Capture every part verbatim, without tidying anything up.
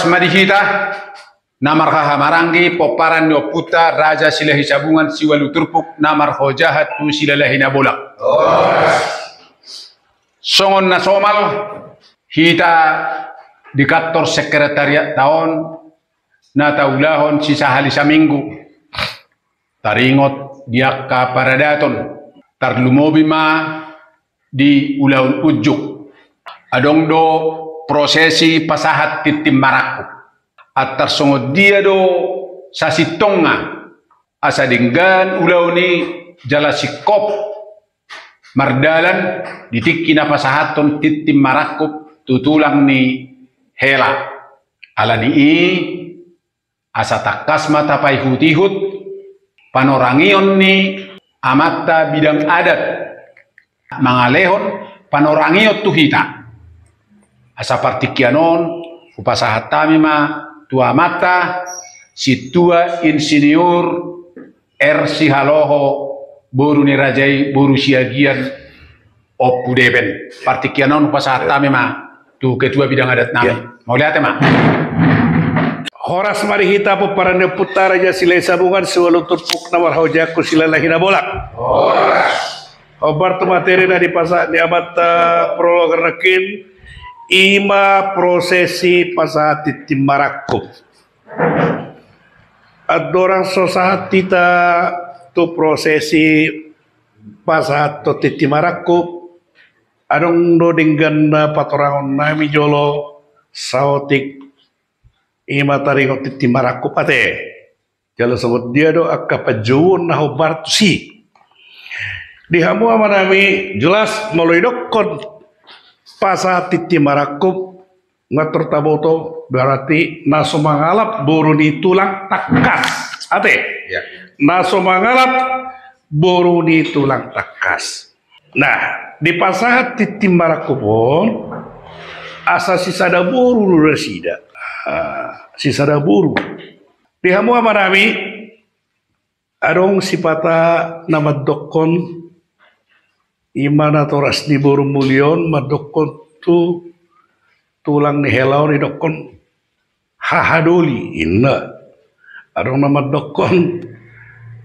Ma di hita na marhahamaranggi pomparan ni ompunta Raja Silahi Sabungan Siualu Turpuk na marhojahan tu Silalahi Nabolak. Songon na somal, hita di kantor sekretariatta on na taulahon sisahali saminggu, taringot di angka paradaton, tarlumobi ma di ulaon unjuk. Adong do prosesi pasahat tintin marangkup. Antar songon dia do sasintongna asa denggan ulaon i jala singkop mardalan di tingki na pasahathon tintin marangkup tu tulang ni hela. Ala ni i, asa tangkas ma tapaihutihut panorangion ni amanta bidang adat, mangalehon panorangion tu hita. Asa partingkian on hupasahat hami ma tu amanta Sintua Insinyur R. Sihaloho, boru ni raja i, boru Siagian, Ompu Deben. Partingkian on hupasahat hami ma tu ketua bidang adat nami. Mauliate ma. Horas ma di hita pomparan ni ompunta Raja Silahi Sabungan Siualu Turpuk na marhojahan tu Silalahi Nabolak. Horas. Hombar tu materi na dipasahat ni amanta prologer nangkin, ima prosesi pasahat tintin marangkup. Andorang so sahat hita tu prosesi pasahat tintin marangkup, adong do denggan na patorangon nami jolo saotik, ima taringot tintin marangkup ate. Jala songon dia do angka panjouon na hombar tusi. Di hamu amanami, jelas molo didokkon pasahat tintin marangkup, nga tor taboto, berarti na so mangalap boru ni tulang tangkas. Ate? Ya. Na so mangalap boru ni tulang tangkas. Nah, dipasahat tintin marangkup on, asa sisada boru do nasida. Ah, sisada boru. Di hamu amanami, adong sipata na mandokkon, ima natoras ni boru muli on mandokkon tu tulang ni hela on, didokkon haha doli, inna. Adong na mandokkon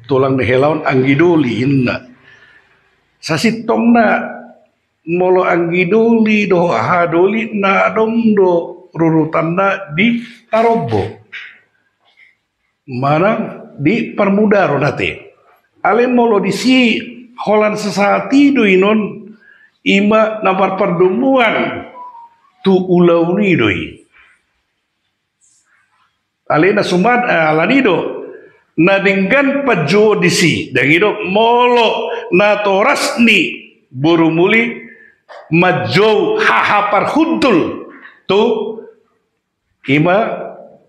tulang ni hela on anggi doli, inna. Sasintongna molo anggi doli dohot haha doli na adong do rurutanna di tarombo manang di parmudaron ate. Alai molo disi holan sasahat i do inon, ima na marpardomuan tu ulaon i do i. Alai na suman, eh, ala ni do na denggan panjouon disi, dang i do molo natoras ni boru muli manjou haha parhundul tu ima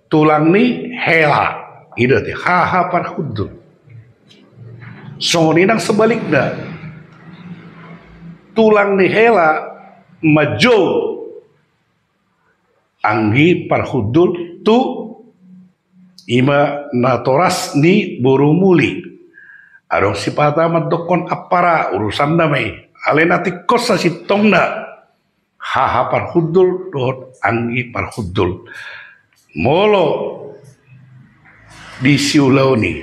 tulang ni hela. I do ate haha parhundul. Songon i nang sebalikna, tulang ni hela manjou anggi parhundul tu ima natoras ni boru muli. Adong sipata mandokkon ampara, urusanna ma i. Alai na tingkos sasintongna haha parhundul dohot anggi parhundul molo di siulaon i.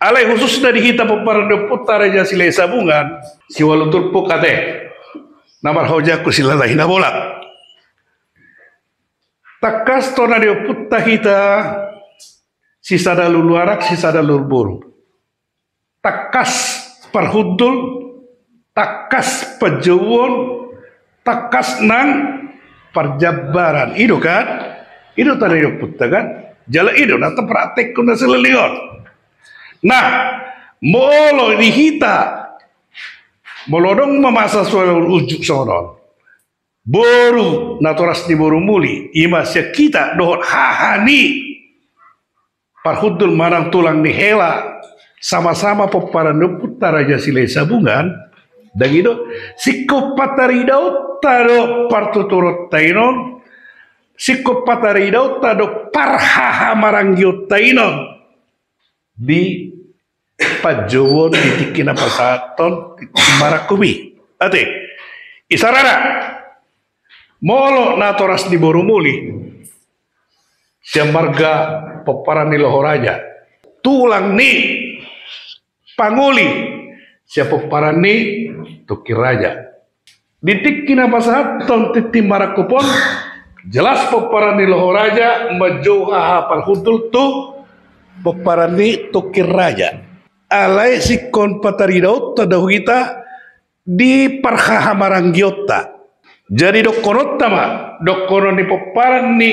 Alai khususna di hita pomparan ni ompunta Raja Silahi Sabungan Siualu Turpuk ate, na marhojahan tu Silalahi Nabolak. Tangkas tona di ompunta hita sisada lulu anak, sisada lulu boru. Tangkas parhundul, tangkas panjouon, tangkas nang parjambaran. I do kan? I do tanda ni ompunta kan? Jala i do na tapraktekhon na saleleng on. Nah, molo di hita, molo adong ma masa siulaon unjuk songon on, boru natoras ni boru muli, ima sian hita dohot haha ni parhundul manang tulang ni hela, sama-sama pomparan ni ompunta Raja Silahi Sabungan, dang i do, singkop pataridaonta do partuturonta inon, singkop pataridaonta do parhahamaraggionta inon di panjouon di tingki na pasahathon tintin marangkup i. Ate, isarana, molo natoras ni boru muli, sian marga pomparan ni Lohoraja, tulang ni pangoli sian pomparan ni Tungkir Raja. Di tingki na pasahathon tintin marangkup on, jelas pomparan ni Lohoraja manjou haha parhundul tu pomparan ni Tungkir Raja. Alai singkop pataridaonta do hita di parhahamarangionta. Jadi dohononta ma, dohonon ni pomparan ni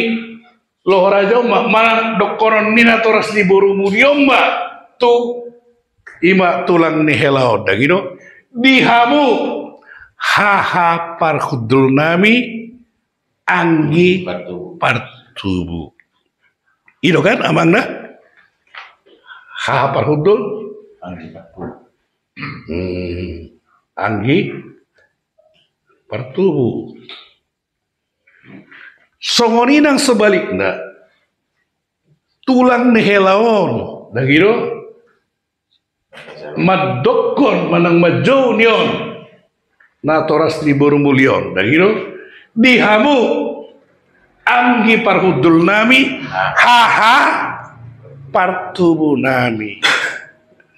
Lohoraja on ma, manang dohonon ni natoras ni boru muli on ma tu, ima tulang ni hela on, dang i do? Di hamu haha parhundul nami anggi partubu. Partubu. I do kan amangna? Haha parhundul anggi partubu. Hmm. Anggi partubu. Songon i nang sebalikna, tulang ni hela on, dang i do? Mandokkon manang manjou ni on natoras ni boru muli on, dang i do? Di hamu anggi parhundul nami, haha partubu nami.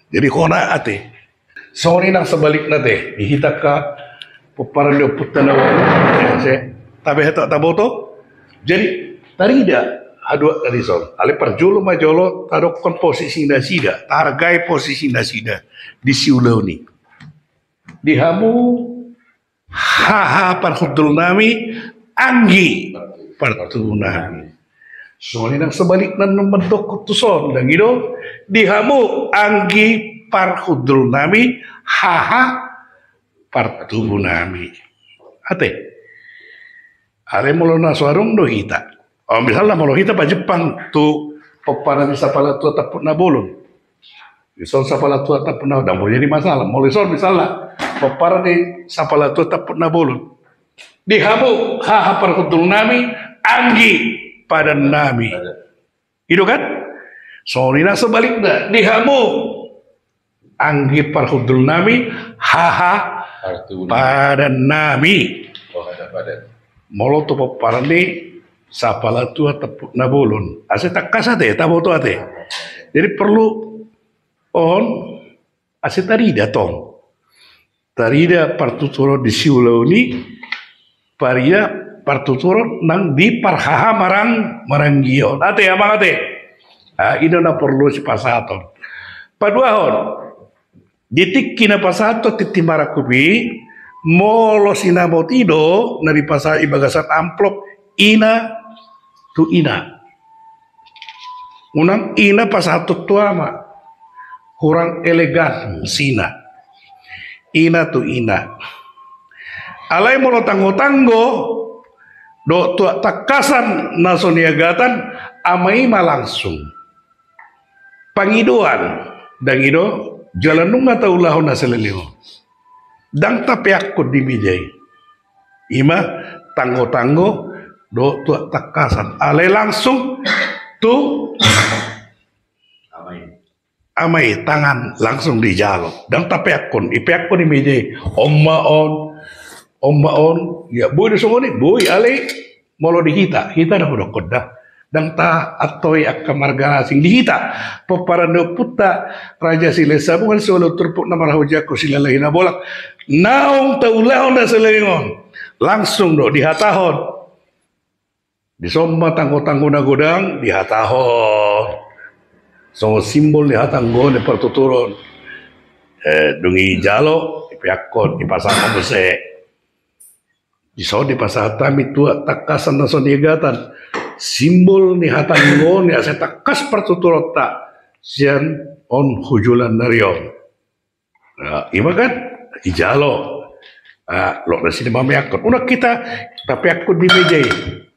Jadi hona ate. Songon i nang sebalikna ate, di hita angka pomparan ni ompunta na ualu, se, tabe hata taboto. Jadi tarida haduan na dison. Alai parjolo ma jolo tadokkon posisi nasida, tahargai posisi nasida di siulaon i. Di hamu haha parhundul nami, anggi partubu nami. Songon i nang sebalikna na mandokkon tuson, dang i do? Di hamu anggi parhundul nami, haha partubu nami. Ate. Alai molo na so adong do hita. O, misalna molo hita pajumpang tu pomparan ni Sapala Tua Tampuk Na Bolon. Dison Sapala Tua Tampuk Na, dang boi jadi masalah. Molo dison misalna pomparan ni Sapala Tua Tampuk Na Bolon. Di hamu haha parhundul nami, anggi padan nami. I do kan? Songon i nang sebalikna, di hamu anggi parhundul nami, haha partubu nami. Padan nami. Oh, haha padan. Molo tu pomparan ni Sapala Tua Tampuk Na Bolon. Ase tangkas ate, taboto ate. Jadi porlu on ase tarida tong. Tarida partuturon di siulaon i, tarida partuturon nang di parhahamarang-, maranggion. Ate, amang ate. Ah, i do na porlu sipasahaton. Paduahon, di tingki na pasahathon tintin marangkup i, molo sinamot i do na dipasahat di bagasan amplop, ina tu ina. Unang ina pasahathon tu ama. Kurang elegan sina. Ina tu ina. Alai molo tanggo-tanggo dohot tuak tangkasan na so niagatan, ama i ma langsung. Pangidoan, dang i do, jala nunga taulahon na saleleng on. Dang tapeakkon di meja i. I ma tanggo-tanggo dohot tuak tangkasan. Alai langsung tu ama i, tangan langsung dijalo. Dang tapeakkon, dipeakkon di meja i. On ma on, on ma on. Ia, boi do songon i, boi, alai molo di hita, hita na hudokkon da. Dang taantoi angka marga na asing di hita. Pomparan ni ompunta Raja Silahisabungan, sioloi turpuk na marhujako, silalahi na bolak. Naung taulahon na saleleng on, langsung do dihatahon. Dison ma tanggo-tanggo na godang dihatahon. Songon simbol ni hatanggoon ni partuturon. Eh, dung dijalo, dipeakkon, dipasangkon muse. Dison dipasahat hami tuak tangkasan na so niagatan. Simbol ni hatanggoon i asa tangkas partuturonta sian on hu joloan ni ari on. Nah, i ma kan, dijalo. Ah, loas nasida mameakkon. Unang hita tapeakkon di meja i.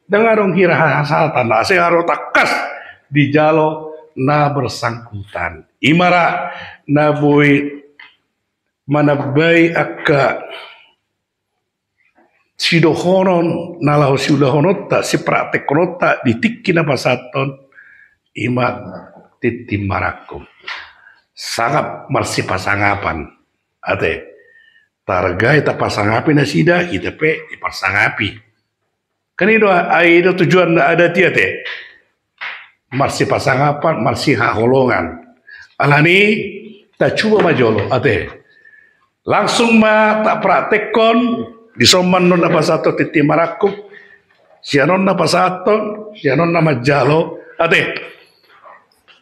Dang adong hira hasahatan, asa ro tangkas dijalo na bersangkutan. I ma ra na boi manambai angka sidohonon na laho siulahononta, sipraktekkononta di tingki na pasahathon, i ma tintin marangkup. Sangap marsipasangapan. Ate, targai tapasangapi nasida, hita pe dipasangap i. Kan i do, ai i do tujuan na adat i ate. marsipasangapan, marsihaholongan. Alani, tacuba ma jolo, ate. Langsung ma tapraktekkon, dison ma annon na pasahathon tintin marangkup, sian on na pasahathon, sian on na manjalo, ate.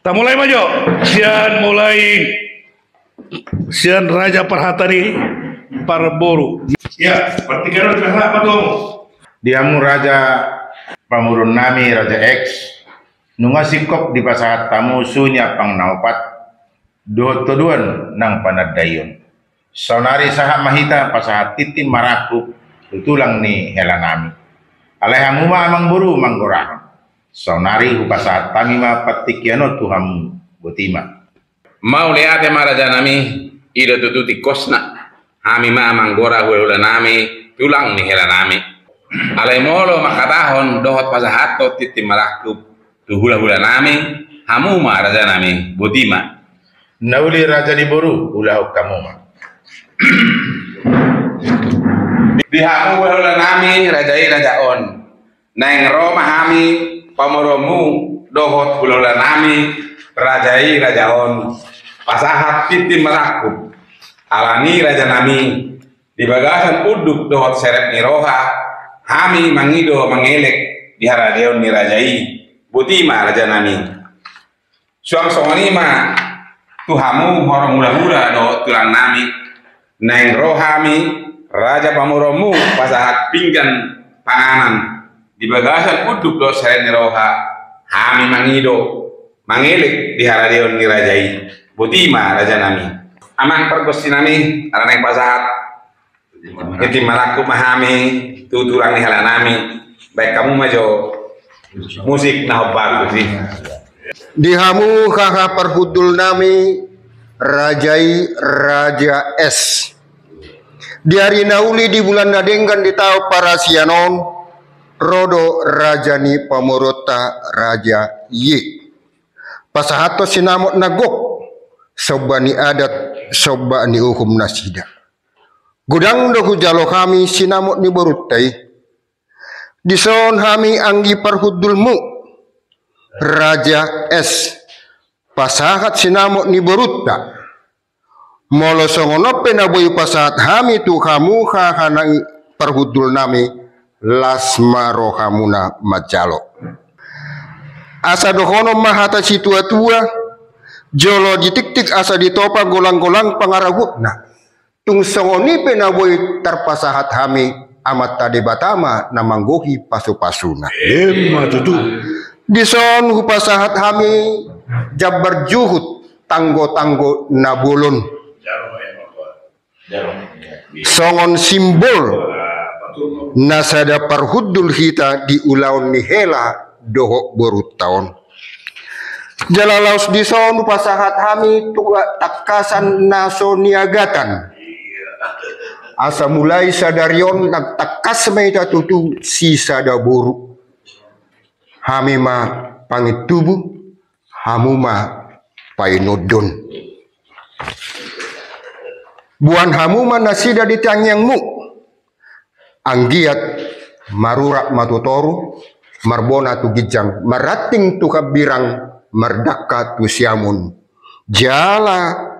Tamulai ma jo, sian mulai sian raja parhata ni parboru. Ia, partingkian on, raja parboru. Di hamu raja pamoruonnami, raja X, nunga singkop dipasahat hamu suhi ni ampang na opat, dohot todoan nang panandaion. Saonari sahat ma hita pasahat tintin marangkup tu tulang ni helanami. Alai hamu ma amangboru manggorahon. Saonari hupasahat hami ma partingkian on tu hamu, botima. Mauliate ma rajanami, i do tutu tingkosna. Hami ma manggora hulahulanami, tulang ni helanami. Alai molo mangkatahon dohot pasahathon tintin marangkup tu hulahulanami, hamu ma rajanami, botima. Na uli raja ni boru, ulahon hamu ma. Di hamu hulahulanami, raja i raja on. Naeng ro ma hami pamoruonmu dohot hulahulanami, raja i raja on, pasahat tintin marangkup. Alani rajanami, di bagasan unduk dohot serep ni roha, hami mangido mangelek di haradeon ni raja i. Botima rajanami. Suang songon i ma tu hamu horong hulahula dohot tulangnami. Naeng ro hami raja pamoruonmu pasahat pinggan panganan di bagasan unduk dohot serep ni roha, hami mangido mangelek di haradeon ni raja i. Botima rajanami. Amang pargonsinami, ala naeng pasahat tintin marangkup ma hami tu tulang ni helanami. Baen hamu ma jo musik na hombar tusi. Di hamu haha parhundulnami, raja i raja S. Di ari na uli di bulan na denggan di taon parasian on, ro do raja ni pamoruonta raja Y. Pasahathon sinamot na gok, somba ni adat, somba ni uhum nasida. Godang do hujalo hami sinamot ni borunta i. Dison hami anggi parhundulmu, raja S, pasahat sinamot ni borunta. Molo songon on pe na boi pasahat hami tu hamu haha nang parhundulnami, las ma rohamuna manjalo. Asa dohonon ma hata situatua, jolo ditiktik asa ditopa golanggolang pangarahutna. Tung songon i pe na boi tarpasahat hami, Amanta Debata ma na manggohi pasupasuna. Emma tutu. Dison hupasahat hami jambar juhut tanggotanggo na bolon. Songon simbol na sada parhundul hita di ulaon ni hela dohot borunta on. Jala laos dison hupasahat hami tuak tangkasan na so niagatan. Asa mulai sadari on nang tangkas ma hita tutu sisada boru. Hami ma pangintubu, hamu ma painondon. Boan hamu ma nasida di tangiangmu. Anggiat marurat ma tu toru, marbona tu ginjang, marranting tu hambirang, mardangka tu siamun, jala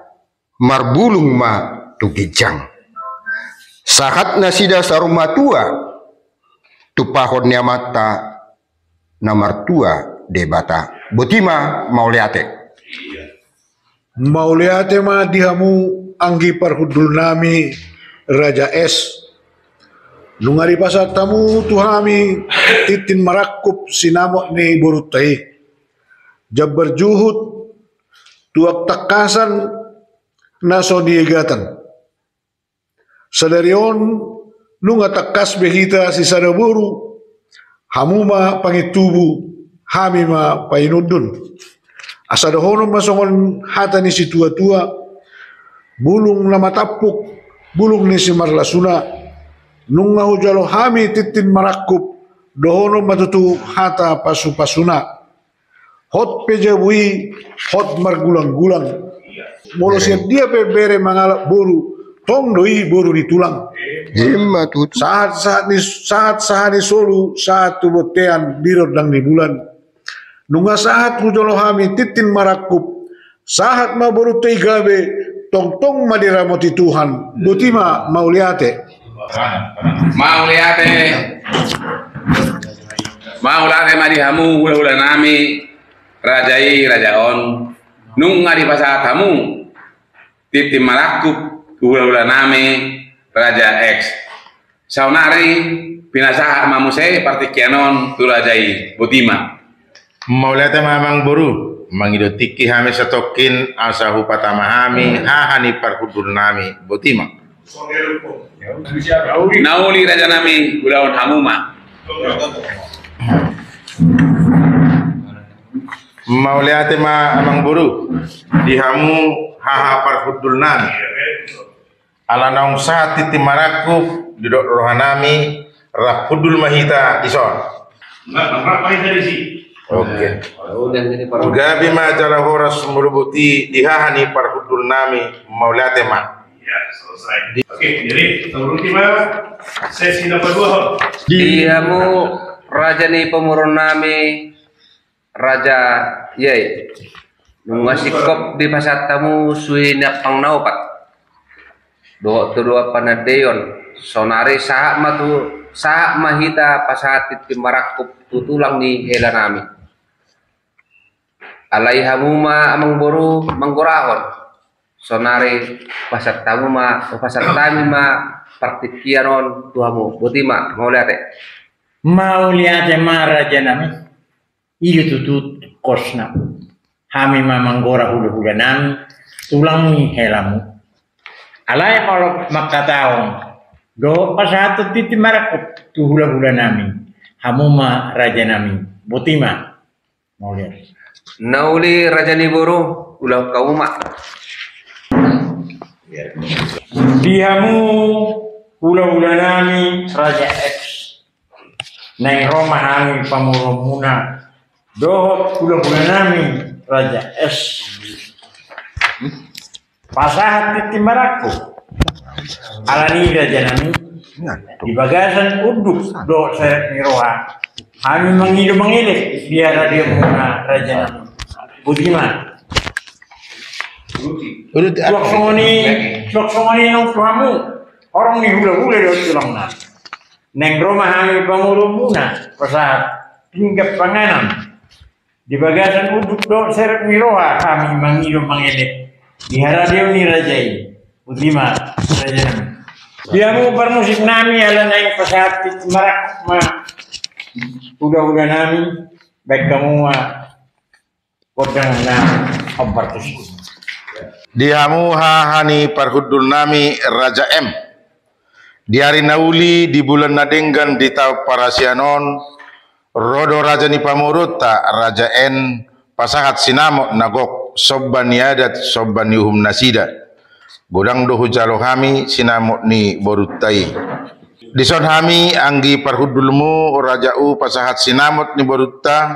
marbulung ma tu ginjang. Sahat nasida saur matua, tumpahon ni Amanta na martua Debata. Botima, mauliate. Mauliate ma di hamu anggi parhundulnami, raja S. Nunga dipasahat hamu tu hami tintin marangkup sinamot ni borunta i. Jambar juhut, tuak tangkasan na so niagatan. Sadari on nunga tangkas be hita sisada boru, hamu ma pangintubu, hami ma painondon. Asa dohonon ma songon hata ni situatua, bulung na matampuk, bulung ni simarlasuna. Nunga hujalo hami tintin marangkup, dohonon ma tutu hata pasupasuna. Hot pe jabu i, hot margulanggulang. Molo sian dia pe bere mangalap boru, tong do i boru ni tulang. Ima tutu. Sahat, sahat ni, sahat sahat ni solu, sahat tu bontean di rondang ni bulan. Nunga sahat hujalo hami tintin marangkup, sahat ma borunta i gabe, tongtong ma diramoti Tuhan. Botima, mauliate. Mauliate. Mauliate ma di hamu hulahula nami, raja i, raja on. Nunga dipasahat hamu tintin marangkup tu hulahula nami, raja X. Saonari pinasahat ma muse partingkian on tu raja i. Botima. Mauliate ma amangboru, mangido tingki hami satongkin asa hupatama hami haha ni parhundul nami. Botima. Na uli raja nami, ulaon hamu ma. Mauliate ma amangboru, di hamu haha parhundul nami. Ala naung sahat tintin marangkup, didok roha nami, rap hundul ma hita dison. Oke. Gabe ma jala horas molo boti di haha ni parhundul nami. Mauliate ma. Ya, selesai. Oke, jadi kita uruti ma sesi nomor dua, Hon. Di hamu raja ni pamoruon nami, raja i, nunga singkop dipasahat hamu suhi ni ampang na opat dohot tolu ampang na deion. Saonari sahat ma tu, sahat ma hita pasahat tintin marangkup tu tulang ni hela nami. Alai hamu ma amangboru manggorahon. Saonari pasahat hamu ma, pasahat hami ma partingkian on tu hamu. Botima, mauliate. Mauliate ma raja nami. I do tutu kosna. Hami ma manggora hulahula nami, tulang ni helamu. Alai molo manghatahon dohot pasahathon tintin marangkup tu hulahula nami, hamu ma raja nami. Botima. Mauliate. Na uli raja ni boru, ulahon hamu ma. Di hamu hulahula nami, raja X. Naeng ro ma hami pamoruonmuna dohot hulahula nami, raja S. Pasahat tintin marangkup. Alani raja nami, di bagasan unduk dohot serep ni roha, hami mangido mangelek di haradionmuna raja nami. Botima. Suang songon i, suang songon i nang tu hamu horong ni hulahula dohot tulang nami. Naeng ro ma hami pamoruonmuna pasahat pinggan panganon. Di bagasan unduk dohot serep ni roha hami mangido mangelek di haradion ni raja i. Botima raja nami. Di hamu parmusik nami, ala naeng pasahat tintin marangkup ma hulahula nami, baen hamu ma gondang na hombar tusi. Di hamu haha ni parhundul nami, raja M. Di ari na uli, di bulan na denggan, di taon parasian on, ro do raja ni pamoruonta, raja N, pasahat sinamot na gok, somba ni adat, somba ni uhum nasida. Godang do hujalo hami sinamot ni borunta i. Dison hami anggi parhundulmu, raja U, pasahat sinamot ni borunta.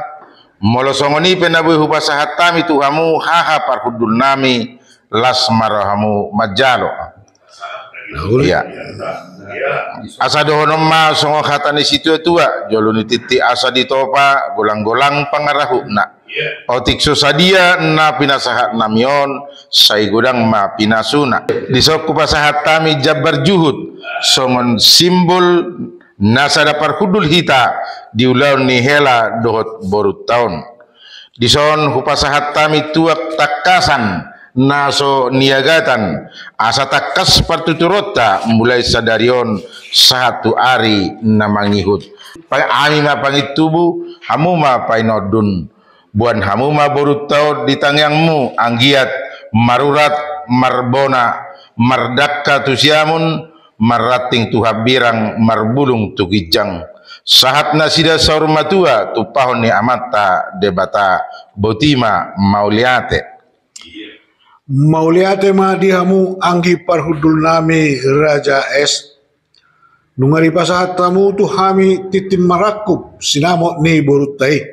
Molo songon i pe na boi hupasahat hami tu hamu haha parhundul nami, las ma rohamu manjalo. Ia. Asa dohonon ma songon hata ni situatua, jolo ni tintin asa ditopa, golanggolang pangarahutna. Otik so sadia na pinasahat nami on, sai godang ma pinasuna. Dison hupasahat hami jambar juhut songon simbol na sada parhundul hita di ulaon ni hela dohot borunta on. Dison hupasahat hami tuak tangkasan na so niagatan, asa tangkas partuturonta mulai sadari on sahat tu ari na mangihut. Hami ma pangintubu, hamu ma painondun. Boan hamu ma borunta on di tangiangmu, anggiat marurat, marbona, mardangka tu siamun, marranting tu hambirang, marbulung tu ginjang. Sahat nasida saur matua, tumpahon ni Amanta Debata. Botima, mauliate. Mauliate ma di hamu anggi parhundul nami, raja S. Nunga dipasahat hamu tu hami tintin marangkup sinamot ni borunta i.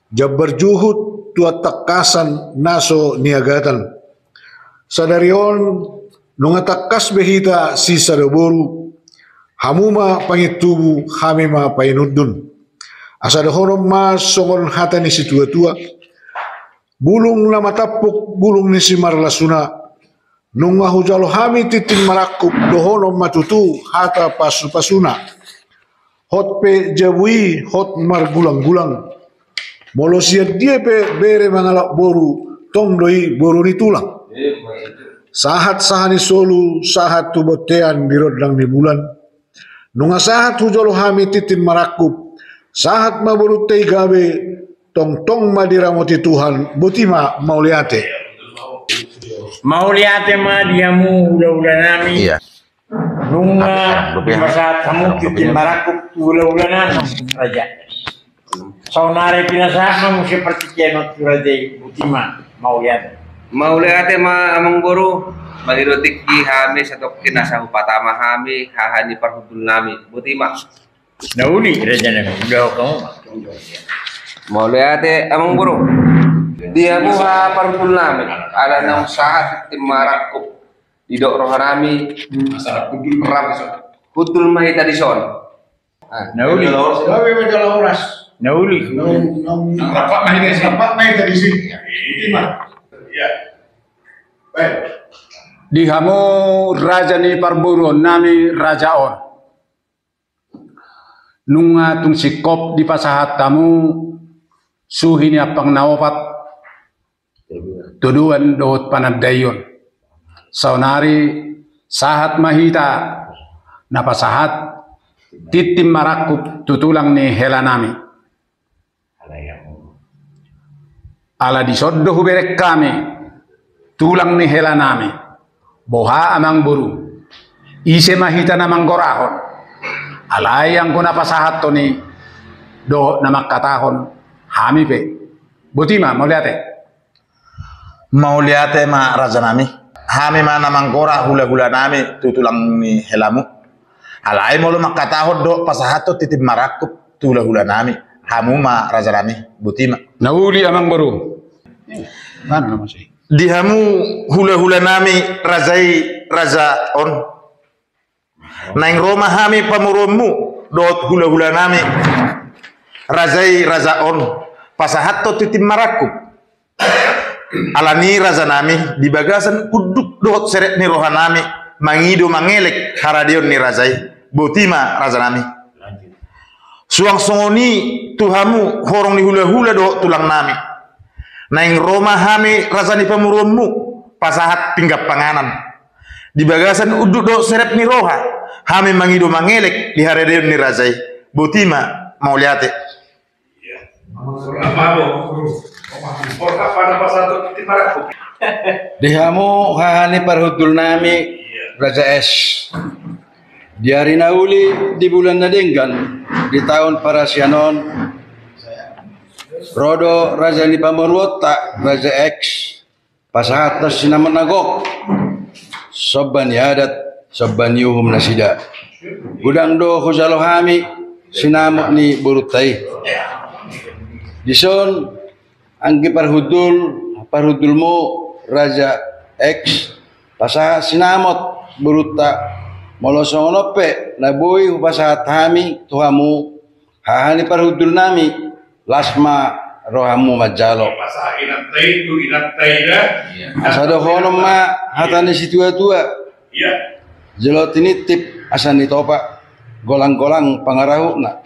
Jambar juhut tuak tangkasan na so niagatan. Sadari on nunga tangkas be hita sisada boru. Hamu ma pangintubu, hami ma painondun. Asa dohonon ma songon hata ni situatua: Bulung na matampuk bulung ni simarlasuna. Nunga hujalo hami tintin marangkup, dohonon ma tutu hata pasupasuna. Hot pe jabu i hot margulanggulang. Molo sian dia pe bere mangalap boru, tong do i boru ni tulang. Sahat saha ni solu, sahat tu bontean di rondang ni bulan. Nunga sahat hujalo hami tintin marangkup, sahat ma borunta i gabe, tongtong ma diramoti Tuhan. Boti ma, mauliate. Mauliate ma di hamu hulahula nami. Iya. Nunga dipasahat hamu tintin marangkup tu hulahula nami, raja. Saonari pinasahat ma muse partingkian on tu raja i. Boti ma, mauliate. Mauliate ma amangboru. Mangido tingki hami satongkin asa hupatama hami haha ni parhundul nami. Boti ma. Na uli, raja nami, udah kamu ma. Mauliate amangboru. Di hamu haha parhundul nami, ala naung sahat tintin marangkup, didok roha nami, rap hundul ma hita dison. Ah, na uli. Na uli. Rap ma hita dison. Rap ma hita dison. Boti ma. Iya. Baik. Di hamu raja ni parboruon nami, raja on. Nunga tung singkop dipasahat hamu suhi ni ampang na opat, todoan dohot panandaion. Saonari sahat ma hita na pasahat tintin marangkup tu tulang ni hela nami. Ala dison do hubereng hami tulang ni hela nami. Boha amangboru, ise ma hita na manggorahon? Alai anggo na pasahathon i dohot na mangkatahon, hami pe. Boti ma, mauliate. Mauliate ma raja nami. Hami ma na manggora hulahula nami tu tulang ni helamu. Alai molo mangkatahon dohot pasahathon tintin marangkup tu hulahula nami, hamu ma raja nami. Boti ma. Na uli amangboru. Di hamu hulahula nami, raja i raja on. Naeng ro ma hami pamoruonmu dohot hulahula nami, raja i raja on, pasahathon tintin marangkup. Alani raja nami, di bagasan unduk dohot serep ni roha nami, mangido mangelek haradeon ni raja i. Boti ma raja nami. Suang songon i tu hamu horong ni hulahula dohot tulang nami. Naeng ro ma hami raja ni pamoruonmu, pasahat pinggan panganan. Di bagasan unduk dohot serep ni roha, hami mangido mangelek di haradeon ni raja i. Boti ma, mauliate. Di hamu haha ni parhundul nami, raja es. Di ari na uli, di bulan na denggan, di taon parasian on, ro do raja ni pamoruonta, raja X, pasahathon sinamot na gok, somba ni adat, somba ni uhum nasida. Godang do hujalo hami sinamot ni borunta i. Dison, anggi parhundul, parhundulmu, raja X, pasahat sinamot borunta. Molo songon on pe na boi hupasahat hami tu hamu, haha ni parhundul nami, las ma rohamu manjalo. Asa dohonon ma hata ni situatua: Jolo tinitip asa nitopa, golanggolang pangarahutna.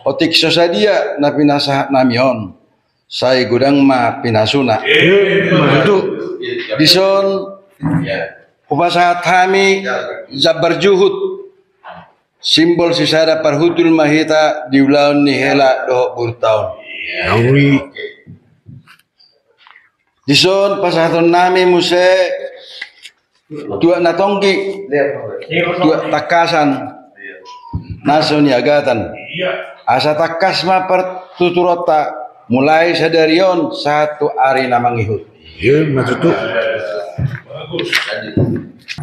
Otik so sadia na pinasahat nami on, sai godang ma pinasuna. Dison, hupasahat hami jambar juhut. Simbol sisada parhundul ma hita di ulaon ni hela dohot borunta on. Dison pasahaton nami muse tuak na tonggi, tuak tangkasan, na so niagatan. Asa tangkas ma partuturonta, mulai sadari on sahat tu ari na mangihut.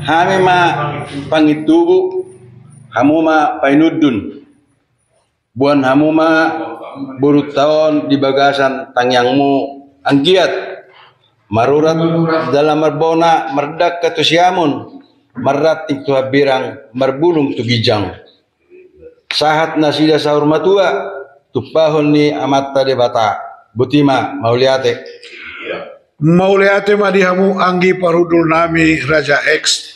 Hami ma pangintubu, hamu ma painundun. Boan hamu ma borunta on di bagasan tangiangmu anggiat marurat jala marbona, mardangka tu siamun, marranting tu hambirang, marbulung tu ginjang. Sahat nasida saur matua, tumpahon ni Amanta Debata. Boti ma, mauliate. Mauliate ma di hamu anggi parhundul nami Raja X.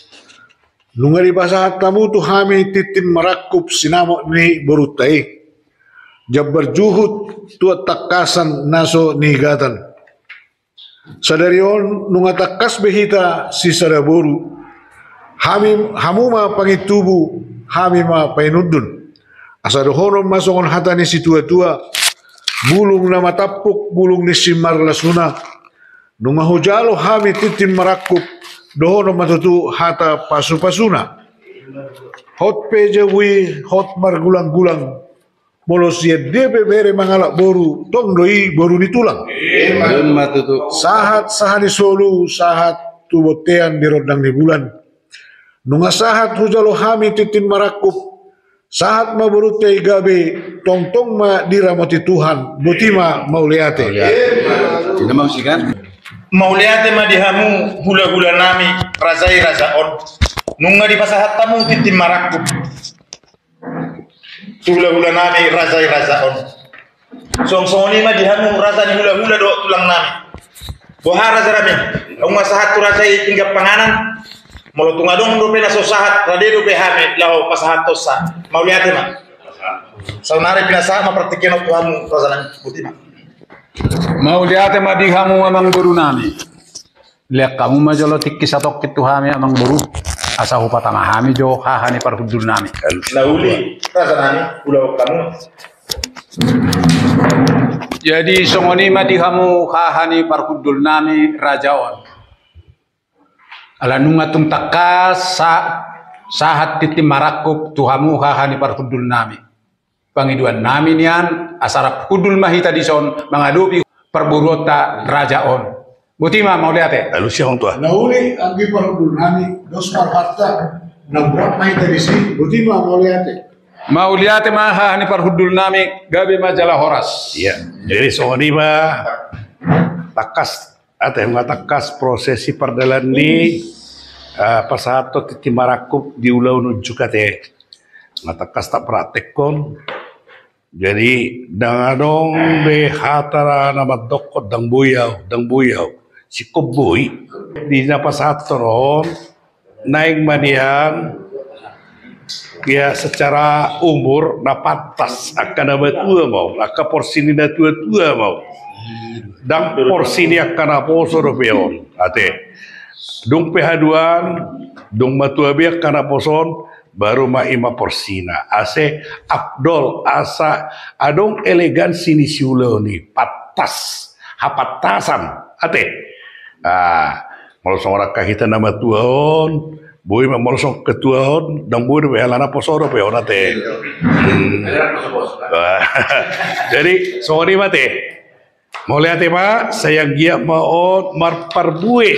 Nunga dipasahat hamu tu hami tintin marangkup sinamot ni borunta i. Jambar juhut tuat tangkasan na so niigatan. Sadari on nunga tangkas be hita sisada boru. Hami, hamu ma pangintubu, hami ma painundun. Asa dohonon ma songon hata ni situatua: Bulung na matampuk, bulung ni simarlasuna. Nunga hujalo hami tintin marangkup, dohonon ma tutu hata pasupasuna. Hot pe jabu i, hot margulanggulang. Molo sian dia pe bere mangalap boru, tong do i boru ni tulang. Ima tutu. Sahat sahat ni solu, sahat tu bontean di rondang ni bulan. Nunga sahat hujalo hami tintin marangkup, sahat ma borunta i gabe, tongtong ma diramoti Tuhan. Boti ma, mauliate. Mauliate. Mauliate ma di hamu hulahula nami raja i raja on. Nunga dipasahat hamu tintin marangkup tu hulahula nami raja i raja on. Songon songon i ma di hamu raja ni hulahula dohot tulang nami. Boha raja nami, nunga sahat tu raja i pinggan panganan? Molo tung adong dope na so sahat, rade dope hami laho pasahathonsa. Mauliate ma. Saonari pinasahat ma partingkian on tu hamu raja nami. Boti ma. Mauliate ma di hamu amang boru nami. Lean hamu ma jolo tingki satongkin tu hami amang boru, asa hupatama hami jo haha ni parhundul nami. Na uli raja nami, ulaon hamu. Jadi songon i ma di hamu haha ni parhundul nami raja on. Ala nunga tung tangkas sa-, sahat tintin marangkup tu hamu haha ni parhundul nami. Pangidoan nami nian, asa rap hundul ma hita dison mangadopi parboruonta raja on. Boti ma, mauliate. Alusi hamu tua. Na uli anggi parhundul nami, dos ma rohanta, na murap ma hita disi. Boti ma, mauliate. Mauliate ma haha ni parhundul nami, gabe ma jala horas. Iya. Jadi songon i ma, tangkas ate, nunga tangkas prosesi pardalan ni, eh, pasahathon tintin marangkup di ulaon unjuk ate. Nunga tangkas tapraktekhon. Jadi ndang adong be hata na mandokkon ndang boi au, ndang boi au. Singkop boi. Di na pasahathon on, naeng ma nian, ya, secara umur na pantas angka na matua ma on, angka porsi ni na tuatua ma on. Ndang porsi ni angka na poso dope on, ate. Dung pe haduan, dung matua be angka na poso on, baru ma i ma porsina. Asa afdol, asa adong elegansi ni siulaon i, pantas, hapantasan, ate. Ah, molo songon angka hita na matua on, boi ma, molo songon ketua on, ndang boi dope ala na poso dope on ate. Hmm. Jadi, songon i ma ate. Mauliate ma, sai anggiat ma on marparbue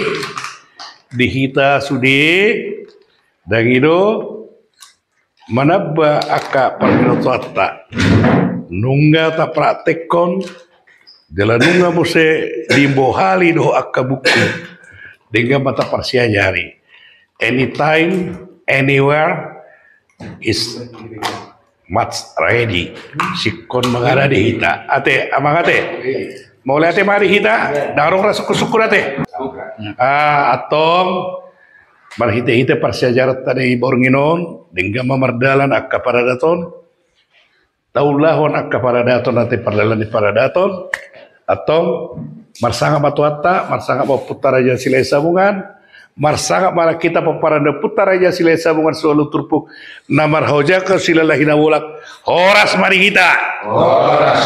di hita sude, ndang i do manamba angka parbinotoanta. Nunga tapraktekhon, jala nunga muse diimbohali dohot angka buku. Denggan ma taparsiajari. Anytime, anywhere is much ready. Singkop mangada di hita. Ate, amang ate. Mauliate ma di hita. Ndang adong ra sungkunsungkun ate. Ah, antong. Marhitehite parsiajaranta di borngin on, denggan ma mardalan angka paradaton. Taulahon angka paradaton ate, pardalan ni paradaton. Antong, marsangap ma tu Tuhanta, marsangap ma Ompunta Raja Silahisabungan, marsangap ma hita pomparan ni Ompunta Raja Silahisabungan siualu turpuk, na marhaujangkon silalahi na mulak. Horas ma di hita. Horas.